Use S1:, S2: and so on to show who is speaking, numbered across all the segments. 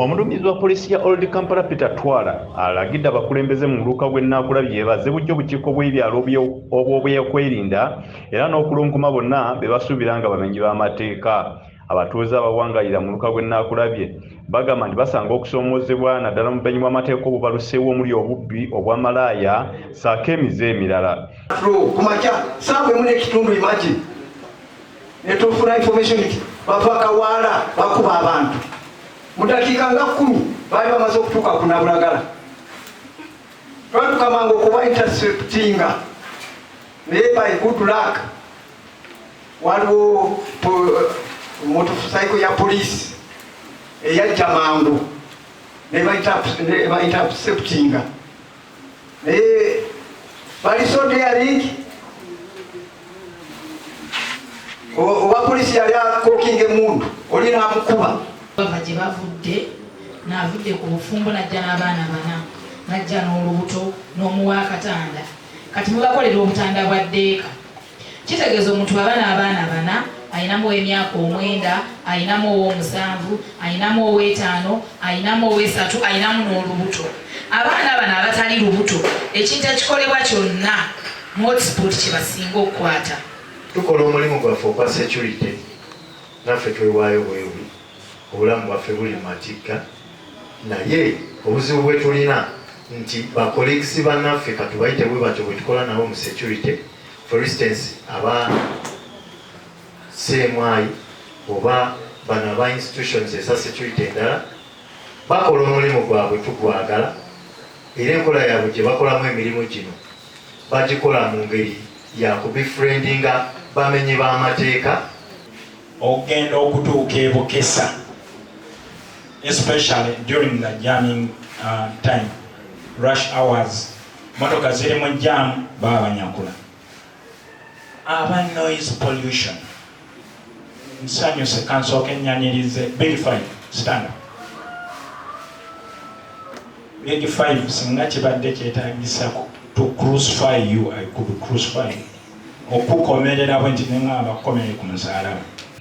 S1: Omuduumizi wa poliisi ya Old Kampala Peter Twala alagidde abakulembeze mu muluka gw'e Naakulabye bazze buggya obukiiko bw'ebyalo obw'obyokwerinda era n'okulunkuma bonna be basuubira nga bamenyi b'amateeka. Abatuuze abawangalira mu muluka gw'e Naakulabye bagamba nti basanga okusoomoozebwa naddala mu bumenyi bw'amateeka obubaluseewo omuli obubbi, obwamalaaya ssaako emize emirala.
S2: Ku makya ssaawa emu n'ekitundu, imagine, ne tufuna information nti bava Kawaala bakuba abantu. Mu dakiika nga 10 baali bamaze okutuuka ku Nabulagala. Twatuka mangu okuba interceptinga, naye by good luck waliwo motorcycle ya poliisi eyajja mangu neba interceptinga, naye bali so daring. Owa poliisi yali akokinga emundu, oli n'amukuba.
S3: Bava gye bavudde, n'avudde ku bufumbo, n'ajja n'abaana bana, n'ajja n'olubuto, n'omuwa akatanda. Kati mubakolera obutanda bwa ddeeka. Kitegeeza omuntu aba n'abaana bana, ayinamu ow'emyaka 9, ayinamu ow'omusanvu, ayinamu ow'etaano, ayinamu ow'esatu, ayinamu n'olubuto. Abaana bano abatali lubuto, ekintu ekikolebwa kyonna mu hotspot kye basinga okukwata.
S4: Tukola omulimu gwaffe ogwa security, naffe twewaayo bwewi, obulamu bwaffe buli mu matigga, naye obuzibu bwe tulina nti ba colleagues bannaffe, katubayite bwe batyo, bwe tukola nabo mu security, for instance aba CMI oba bano aba institutions eza security endala, bakola omulimu gwabwe tugwagala, era enkola yaabwe gye bakolamu emirimu gino bagikola mu ngeri ya kubefriendinga bamenyi b'amateeka.
S5: Okugenda okutuuka e Bukesa, especially during the jamming time, rush hours, motoka ziri mu jam, baba banyakula. Aba noise pollution, nsanyuse, kansooke nnyanirize Big Five. Stand up, Big Five. Singa kibadde kyetagisa to crucify you, I could crucify you, okukomerera bwe nti neŋŋamba kukomerere ku musalaba.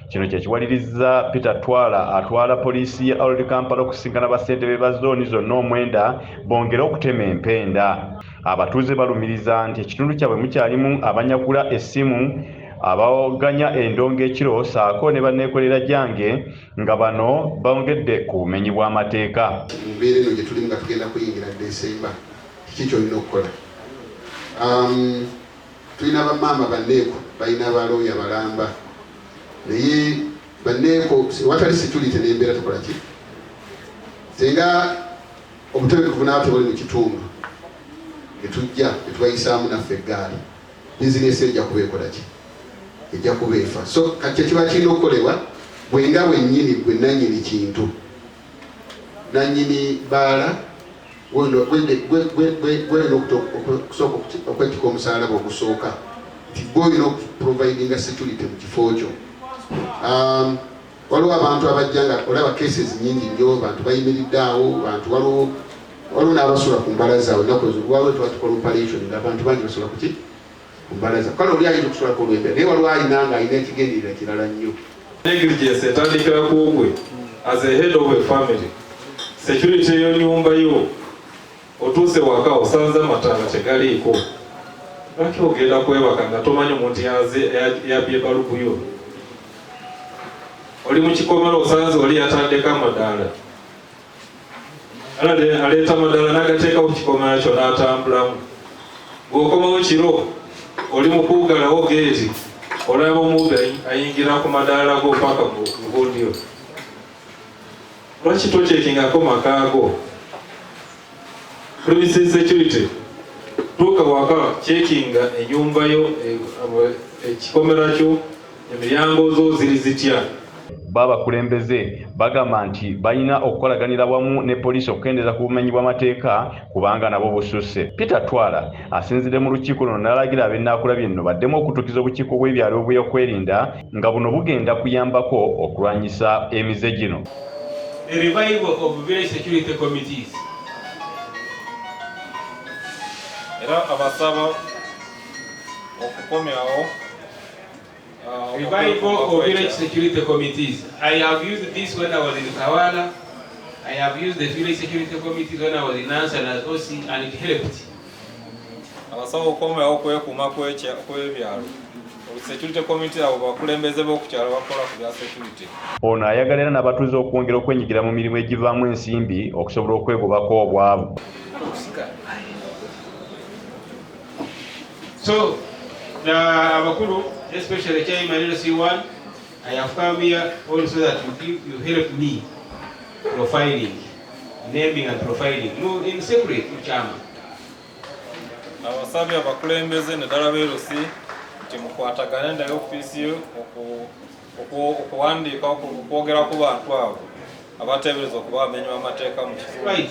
S1: Kino kye kiwaliriza Peter Twala atwala poliisi ya Old Kampala okusisinkana bassentebe ba zooni zonna omwenda bongere okutema empenda. Abatuuze balumiriza nti ekitundu kyabwe mukyalimu abanyakula essimu, abawoganya endongo ekiro ssaako ne banneekolera gyange, nga bano bongedde ku bumenyi bw'amateeka.
S6: Mu mbeera eno gye tulimu nga tugenda kuyingira Desemba, kiki kyolina okukola? Tulina bamaama banneeko balina balooya balamba, naye banneeko watali security n'embeera tukola ki? Singa obutebenkevu naaba tebuli mu kitundu, netujja netubayisaamu naffe eggaali, bizinesi ejja kuba ekola ki? Ejja kuba efa. So kati kyekiba kirina okukolebwa, bwenga bwennyini gwe nannyini kintu, nannyini baala, gwolina okusooka okwetika omusalaba ogusooka nti gwe olina okuprovidinga security mu kifo kyo. Waliwo abantu abajja nga olaba cases nyingi nnyo, bantu bayimiridde awo, bantu waliwo n'abasula ku mbalaza awo. Ennaku ezo waliwo twakikola operation nga abantu bangi basula kuki? Ku mbalaza. Kale oli ayinza okusulako olw'embeera, naye waliwo alina nga alina ekigenderera kirala nnyo.
S7: Negligence etandikira ku gwe as a head of a family. Security ey'onyumba yo, otuuse waka osanze amataala tegaliiko, lwaki ogenda kwebaka nga tomanyi omuntu yabbye balubu yo? Oli mu kikomera, osanze oli yataddeko amadaala, aleeta amadaala n'agateeka ku kikomera kyo n'atambulamu. Bw'okomawo kiro, oli mu kuggalawo geeti, olaba omubbi ayingira ku madaala go paka mu gundyo. Lwaki tokyekingako maka go? Premises security, tuuka waka, checkinga enyumba yo, ekikomera kyo, emiryango zo ziri zitya?
S1: Bo abakulembeze bagamba nti balina okukolaganira wamu ne poliisi okukendeeza ku bumenyi bw'amateeka kubanga nabo bususse. Peter Twala asinzidde mu lukiiko luno n'alagira ab'e Naakulabye nno baddemu okutuukiza obukiiko bw'ebyalo obw'okwerinda, nga buno bugenda kuyambako okulwanyisa emize gino.
S8: The revival of village security committees.
S7: Era abasaba okukomyawo
S8: Revival of village security committees. I have used this when I was in Kawala. I have used the village security committees when I was in Nansana as OC and it helped.
S7: Abasawo okukomawo okwekuuma kw'ebyalo, security committee, abo bakulembeze b'okukyalo bakola ku bya security.
S1: Ono ayagala era n'abatuuze okwongera okwenyigira mu mirimu egivaamu ensimbi okusobola okwegobako obwavu.
S8: So, the abakulu, especially chairman LC1, I have come here also that you help me profiling, naming and profiling. No, in secret, mu kyama.
S7: Abasabye abakulembeze naddala ba LC nti mukwatagane naye ofiisi yo okuwandiika okwogera ku bantu abo abateebereza okuba abamenyi b'amateeka mu kitundu.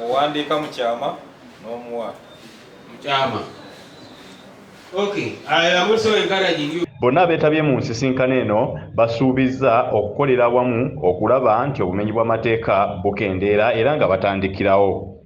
S7: Owandiika mu kyama n'omuwa.
S8: Mu kyama. Okay, I am also encouraging you.
S1: Bonna abeetabye mu nsisinkano eno basuubizza okukolera awamu okulaba nti obumenyi bw'amateeka bukendeera era nga batandikirawo.